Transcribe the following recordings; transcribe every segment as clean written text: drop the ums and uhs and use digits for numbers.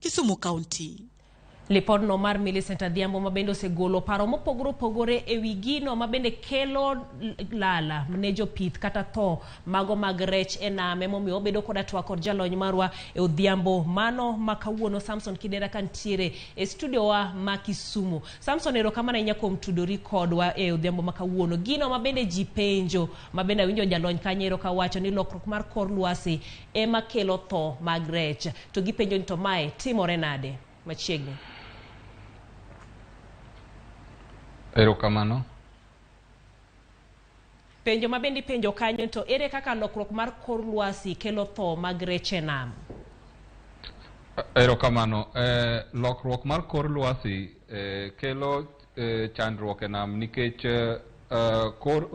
Kisumu County. Lipodno mar Millicent Adhiambo ma bende osegolo paro mopogore opogore e wi gino ma bende kelo lala ne jopith kata tho mago mag rech e nam. Emomiyo wabedo koda twak kod jalony marwa e odhiambo mano ma kawuono, Samson Kidera, kantiere e studio wa ma Kisumu. Samson, erokamano ahinya kuom tudori kodwa e odhiambo ma kawuono. Gino ma bende ji penjo, ma bende awinjo jalony kanyo ero kawacho ni lokruok mar kor lwasi ema kelo tho mag rech, to gipenjo ni to mae timore nade machiegni? Erokamano. Penjo ma bende ipenjo kanyo to ere kaka lokruok mar kor lwasi kelo tho mag rech e nam? Erokamano. Lokruok mar kor lwasi kelo chandruok e nam nikech kor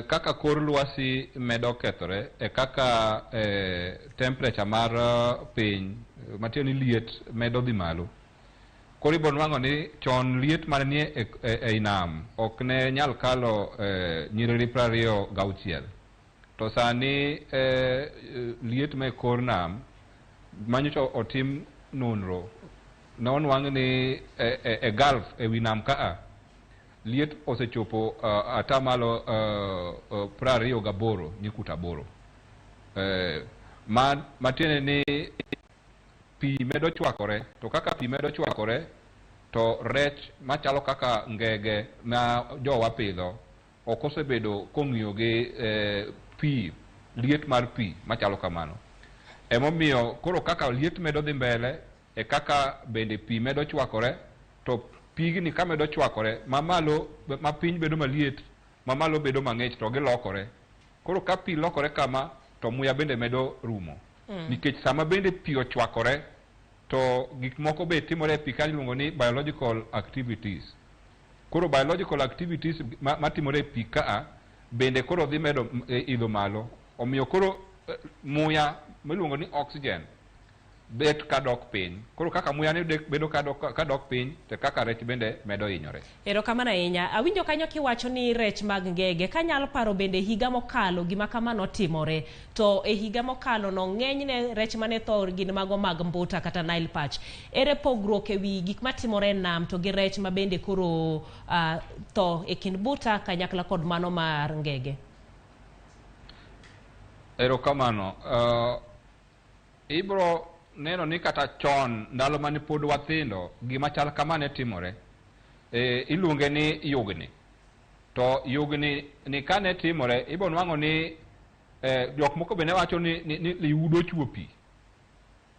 kaka kor lwasi medo kethore e kaka temperature mar piny, matiende ni liet, medo dhi malo. Koro ibiro nwang'o ni chon liet mane nie ei nam ok ne nyal kalo nyiriri 26, to sani liet ma e kor nam manyocha otim nonro ne onwang' ni e Gulf, e wi nam kaa, liet osechopo atamalo 28.8, ma matiende ni pi medo chwakore. To kaka pi medo chwakore, to rech machalo kaka ngege ma jowa pidho ok osebedo kong'iyo gi pi, liet mar pi machalo kamano. Emomiyo koro kaka liet medo dhi mbele e kaka bende pi medo chwakore, to pigni ka medo chwakore mamalo, ma piny bedo maliet, mamalo bedo mang'ich, to gilokore. Koro ka pi lokore kama, to muya bende medo rumo, nikech sama bende pi ochwakore to gik moko be timore e pi kanyo iluongo ni biological activities. Koro biological activities matimore e pi kaa bende koro dhi medo idho malo. Omiyo koro muya miluongo ni oxygen bet kadok piny. Koro kaka muya ni bedo kadok piny, to kaka rech bende medo hinyore. Erokamano ahinya. Awinjo kanyo kiwacho ni rech mag ngege. Kanyalo paro bende higa mokalo gima kama notimore. To e higa mokalo no, ng'enyne rech mane tho gin mago mag mbuta kata Nile perch. Ere pogruok e wi gik matimore e nam to gi rech ma bende koro tho e kind buta kanyakla kod mano mar ngege? Erokamano. Ibro neno ni kata chon, ndalo mane pod wathindo, gima chal kama ne timore. Iluonge ni yugni. To yugni ni kane timore, ibro nwang'o ni jok moko be ne wacho ni liudo ochwo pi.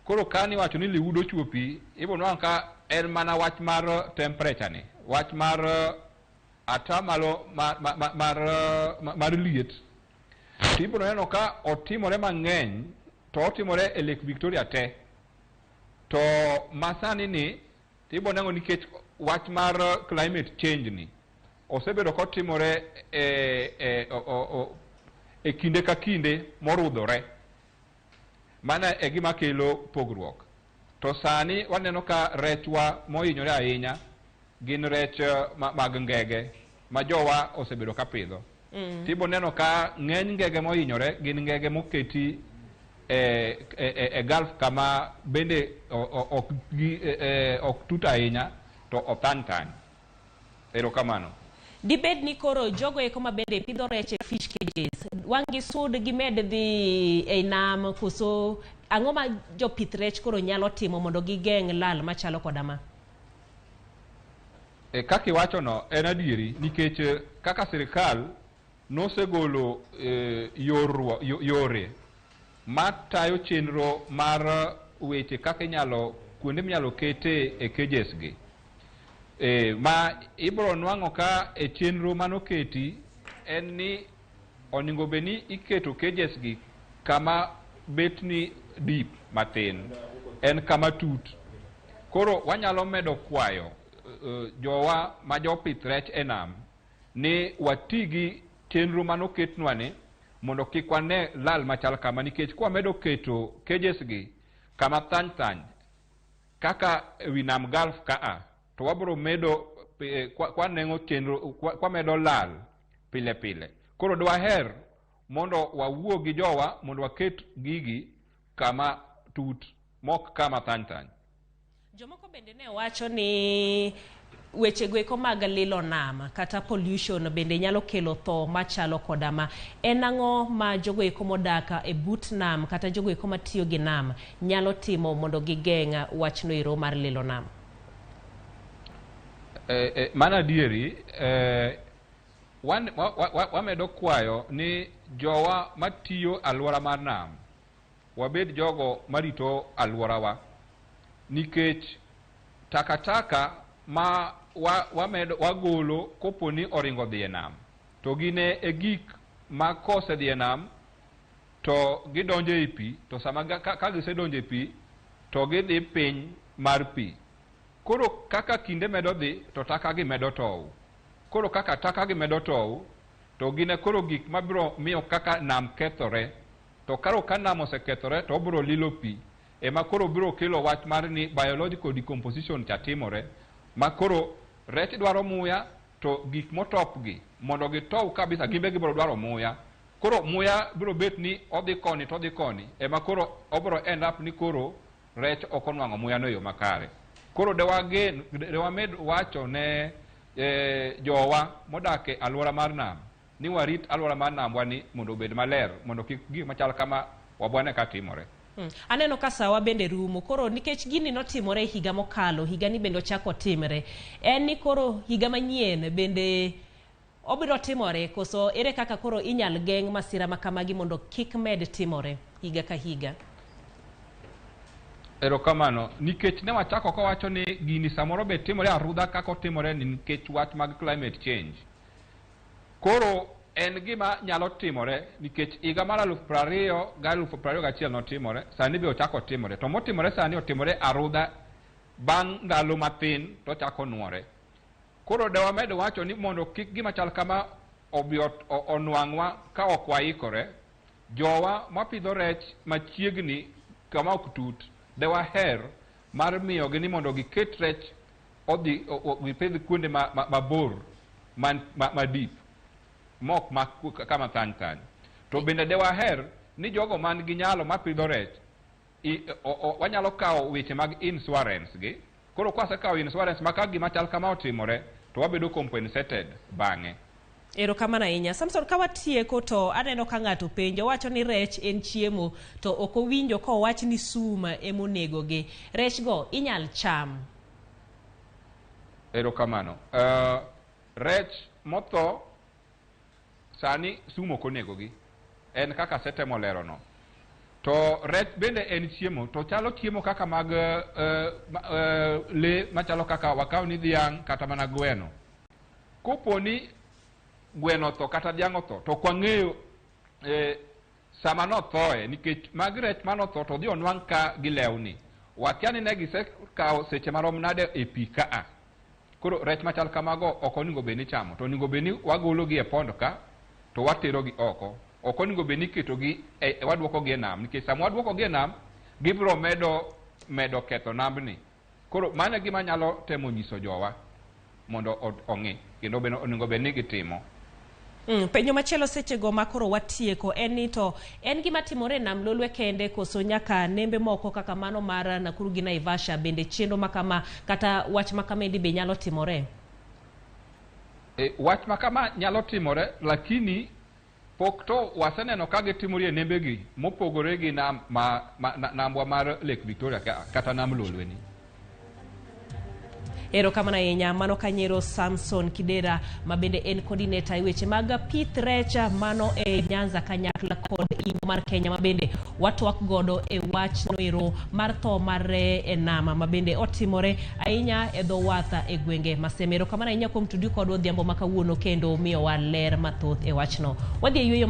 Koro ka niwacho ni liudo ochwo pi, ibro nwang'o ka en mana wach mar temperature ni, wach mar atamalo mar liet. To ibro neno ka otimore mang'eny, to otimore e Lake Victoria te. To masani ni ibro neno nikech wach mar climate change ni osebedo kotimore e kinde ka kinde morudhore. Mana e gima kelo pogruok. To sani waneno ka rechwa mohinyore ahinya gin rech mag ngege ma jowa osebedo ka pidho. Tibo neno ka ng'eny ngege mohinyore gin ngege moketi e Gulf, kama bende ok tut ahinya to othany thany. Erokamano. Dibed ni koro jogo eko ma bende pidho rech e fish cages wang' gisud gimed dhi ei nam, koso ang'o ma jopith rech koro nyalo timo mondo gigeng' lal machalo koda ma? E, kaka iwachono en adieri, nikech kaka sirikal nosegolo yore matayo chenro mar weche kaka inyalo kuonde minyalo kete e cages gi, ma ibro nwang'o ka e chenro manoketi en ni onego bed ni iketo cages gi kama bet ni deep matin, en kama tut. Koro wanyalo medo kwayo jowa ma jopith rech e nam ni wati gi chenro manoketnwa ni mondo kik wane lal machal kama, nikech kwamedo keto cages gi kama thany thany kaka ewi nam Gulf kaa, to wabro medo kwaneng'o chenro kwamedo lal pile pile. Koro dwaher mondo wawuo gi jowa mondo waket gigi kama tut. Mok kama thany thany. Jomoko bende ne wacho ni weche goeko mag lilo nam kata pollution bende nyalo kelo tho machalo koda ma. En ang'o ma jogo eko modak e but nam kata jogo eko matiyo gi nam nyalo timo mondo gigeng' wachno ero mar lilo nam? Mano adieri, wamedo kwayo ni jowa matiyo alwora mar nam wabed jogo marito alworawa, nikech takataka ma wamedo wagolo kopo ni oringo dhi e nam to gine e gik ma kosedhi e nam to gidonjo ei pi, to sama ka gisedonjo e pi to gidhi piny mar pi. Koro kaka kinde medo dhi to taka gi medo tow. Koro kaka taka gi medo tow to gine koro gik mabiro miyo kaka nam kethore. To koro ka nam osekethore to obiro lilo pi, ema koro biro kelo wach mar ni biological decomposition cha timore, ma koro rech dwaro muya to gik motop gi mondo gitow kabisa gimbe gibiro dwaro muya. Koro muya biro bet ni odhi koni to odhi koni, ema koro obiro end up ni koro rech ok onwang'o muya no e yo makare. Koro dewamed wacho ne jowa modak e alwora mar nam ni warit alwora mar nambwa ni mondo obed maler, mondo kik gik machal kama wabwane ka timore. Aneno ka sawa bende rumo. Koro nikech gini notimore higa mokalo, higa ni bende ochako timre, en ni koro higa manyien bende obiro timore koso ere kaka koro inyal geng' masira ma kamagi mondo kik med timore higa ka higa? Erokamano. Nikech ne wachako kawacho ni gini samoro be timore arudha kaka otimore ni nikech wach mag climate change. Koro en gima nyalo timore nikech higa mar 2020 gi 2021 notimore, sani be ochako timore. To motimore sani otimore arudha bang' ndalo mathin to ochako nuore. Koro de wamed wacho ni mondo kik gima chal kama obi onwang'wa ka ok waikore, jowa mapidho rech machiegni kama ok tut, de waher mar miyogi ni mondo giket rech odhi gipidh kuonde mabor ma deep mok ma kama thany thany. To bende de waher ni jogo man gi nyalo mapidho rech wanyalo kawo weche mag insurance gi. Koro kwasekawo insurance ma ka gima chal kama otimore to wabedo compensated bang'e. Erokamano ahinya. Samson, ka watieko to aneno ka ng'ato penjo, wacho ni rech en chiemo to ok owinjo kowach ni sum emonegogi. Rech go inyal cham? Erokamano. Rech motho sani sum ok onegogi. En kaka asetemo lerono. To rech bende en chiemo, to chalo chiemo kaka mag le machalo kaka wakaw ni dhiang' kata mana gweno. Kopo ni gweno otho kata dhiang' otho, to ok wang'eyo sama nothoe, nikech mag rech manotho to odhi onwang' ka gilewni. Wakia ni ne gisekawo seche marom nade e pi kaa. Koro rech machal kamago ok onego bed ni ichamo, to onego bed ni wagologi e pond ka to waterogi oko. Ok onego bed ni iketogi waduokogi e nam, nikech sama waduokogi e nam gibiro medo ketho nambni. Koro mano e gima anyalo temo nyiso jowa mondo ong'i, kendo bende onego bed ni gitimo. Penjo machielo sechego ma koro watieko en ni to en gima timore e nam Lolwe kende koso nyaka nembe moko kaka mano mar Nakuru gi Naivasha bende chenro makama kata wach makama be nyalo timore? Wach makama nyalo timore, lakini pok to waseneno ka gitimore e nembegi mopogore gi nambwa mar Lake Victoria kata nam Lolwe ni. Erokamano ahinya. Mano Kanyero Samson Kidera ma bende en coordinator e weche mag pith rech mano e Nyanza kanyakla kod Imbo mar Kenya ma bende watwak godo e wach noero mar tho mar e nama ma bende otimore ahinya e dho wath e gwenge ma Seme. Erokamano ahinya kuom tudri kodwa odhiambo ma kawuono kendo miyowa ler mathoth e wachno. Wadhi e yueyo.